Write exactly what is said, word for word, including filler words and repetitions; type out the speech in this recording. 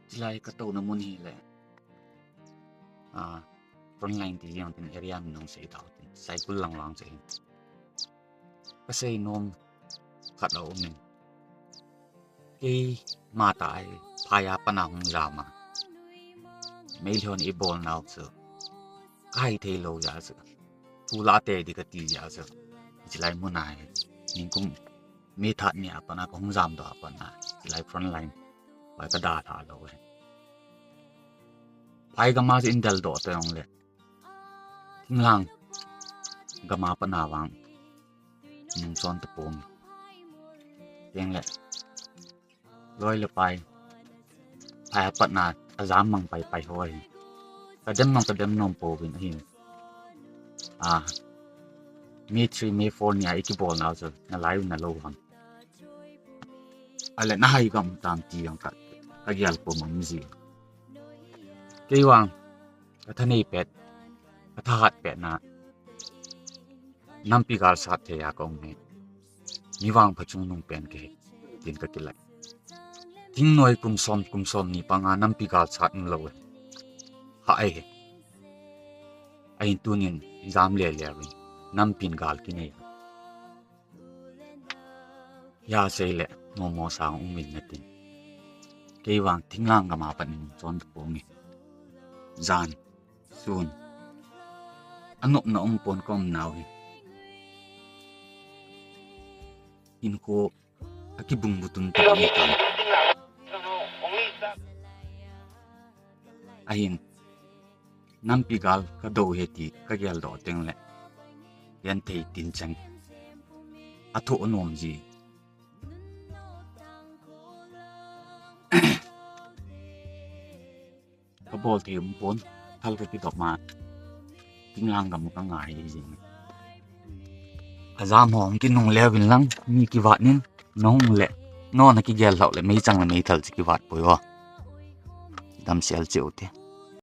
Chulai ka touna mun hi le, a, frontline ti jeng tin area min nung sei tau tin, Saikul lang lang sei. Ka sei nom khat a um in. Keima tah hi, phai a pat a hung jam a, Meitei hon i bol nau chu ka hai thei lou jeh chu, thu la te di ka ti jeh chu, chulai mun a hi, ningkum May third ni a pat a ka hung jam doh a pat a, chulai frontline vai ka dalha lou hi. Phai gam a chu in del doh te jong le, thinglhang gam a pat a vang nung chon ta pong. Teng le, loi le pai, phai a pat a, a jam mang pai pai ho hi. Ka dem mang ka dem nom pouvin ahin. A, May three, May four ni a i kibol nau chu, na lai u na lou ham. Ale na hai gam tam ti jong ka, ka gel pum um ji. Kei vang, ka thanei pet, ka thahat pet na, nampi gal sat thei a ka um hi. Mi vangpha chungnung pen kahi, tin ka kilai. Thingnoi kum som, kum som ni panga nampi gal sat um lou e. Ha ai he. Ahin tunin jam le le uvin, nampin gal kinei. Hia sei le, momo sang um in na tin. Kei vang thinglhang gam a pat in chon ta pong e. Jan, sun. A nopna um pon ka um nau hi. Hinkho a kibung butun ta ni kan. Ahin, nampi gal ka do he ti ka gel doh teng le, genthei tin cheng a thoh nom ji. Ka bol thei um pon, thal ka kidop ma, thinglhang gam ka ngai jing. A jam hong kinung le vin lang, mi kivat nin, nong le, non a kigel lhau le, meichang le meithal chi kivat poi o. Damsel cheu te.